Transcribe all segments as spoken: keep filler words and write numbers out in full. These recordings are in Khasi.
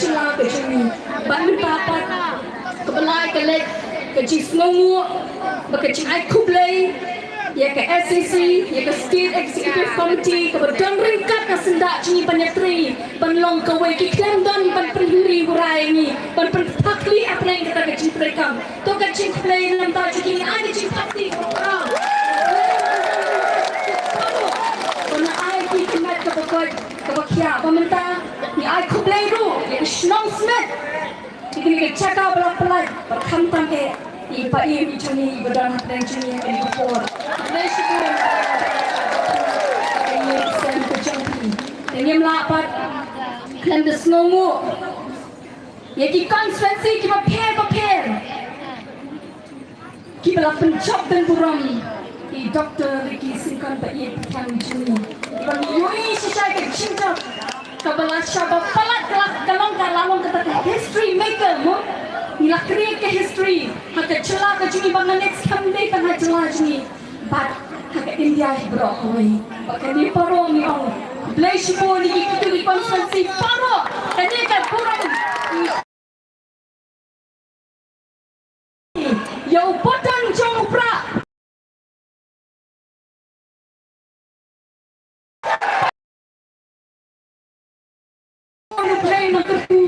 jylla ka jong ngi. Bad mynta pat kaba lai ka leit ka jingsngewnguh bad ka jingai khublei ïa ka S E C, ïa ka State Executive Committee kaba don ryngkat ka syndah jong ngi ban ïatrei ban long kawei, ki khlem don ban pynhuri warai ïa ngi, ban pynpakli hapdeng kata ka jingtrei kam. To ka jingkhublei na ka bynta jong ki, ngi ai ka jingpakti kaba khraw. Ban ai ki kynmat kaba koit kaba khiah. Ba mynta ngi ai khublei ruh ïa ka shnong Smit, ïa kane ka jaka ba la pyllait bad khamtam eh ïa i paidbah jong ngi ba don hapdeng jong ngi ha kane ka por. Khublei shibun. Ka ïing ka sem ka jong phi. Te ngim lah pat khlem da sngewnguh ïa ki constituency kiba pher bapher kiba la pynjop ban burom ïa i Doctor Ricky Syngkon ba ïeit ba thiang jong ngi. Ba ngi ïohi shisha ka jingjop kaba la shah ba palat, ka la, ka long, ka la long kata ka history maker mo. Ngi la create ka history ha ka jylla ka jong ngi, ba ngan ïathuh kam dei tang ha jylla jong ngi, bad ha ka India hi baroh kawei. Bad kane baroh ngi ong khublei shibun ïa ki, kito ki constituency baroh. Kane ka burom ïa u button jong u prah. Khublei na kyrkhu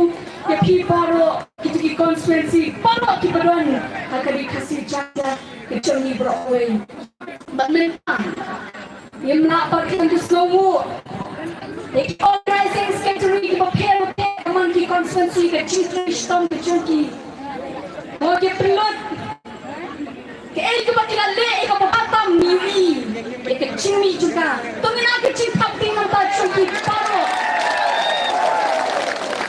ïa phi baroh, kito ki constituency baroh kiba don ha ka Ri Khasi Jaiñtia ka jong ngi baroh kawei. Bad mynta ngim lah pat khlem da sngewnguh ïa ki organizing secretary kiba pher bapher man ki constituency, ka jingtrei shitom ka jong ki. Mo, ki pynlut kaei kaba ki la leh ïa kaba tam, ngi ïohi ïa ka jingmih jong ka. To ngin ai ka jingpakti na ka bynta jong ki baroh.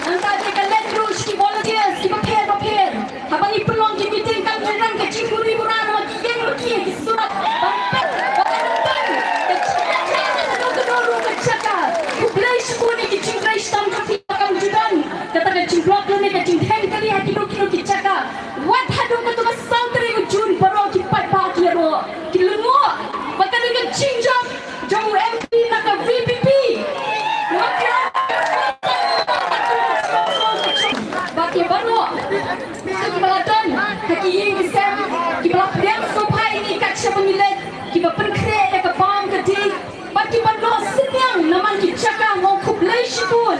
Nangta te ka leit ruh sha ki volunteers kiba pher bapher. Haba ngi pynlong ki meeting kam ju don ka jingbuhrieh buhrieh namar ki ïeng ruh ki, ki surok ban peit, ban peit ka jingtrei ka jong ka, ka jaka. Khublei shibun ïa ki jingtrei shitom jong phi, kam ju don kata ka jingblock lane ka jingdheng kali ha kino kino ki jaka. Wat haduh katto ka saw tarik u Jun baroh ki paidbah ki ïaroh, ki lyngngoh ba ka dei ka jingjop jong u M P na ka V P P. Wat ïa ba ki baroh kiba la don ha ki ïing ki sem, kiba la pdiang sngewbha ïa ngi kat shaba ngi leit, kiba pynkhreh ïa ka bam ka dih, bad kiba noh synñiang na man ki jaka, nga ong khublei shibun.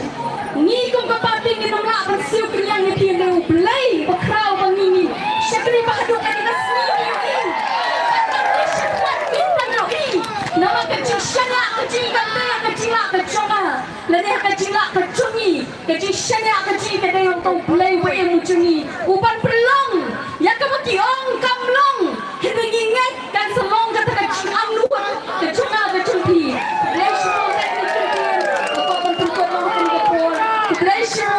Ngi kum ka party ngin ym lah ban siew kynñiang ïa phi, hynrei U Blei ba khraw ba ngi, ngi shakri ba haduh kane ka sngi ngi ïohi. Bad ngi shakri ba ngi ïohi namar ka jingshaniah ka jong ngi kam dei ha ka jinglah ka jong nga lane ha ka jinglah ka jong ngi. Ka jingshaniah ka jong ngi ka dei hangta U Blei ba im jong ngi, u ban pynlong ïa kaba ki ong kam long. Hynrei ngi ngeit kan sa long kata ka jingangnud ka jong nga ka jong phi. Khublei shibun. Khublei shibun.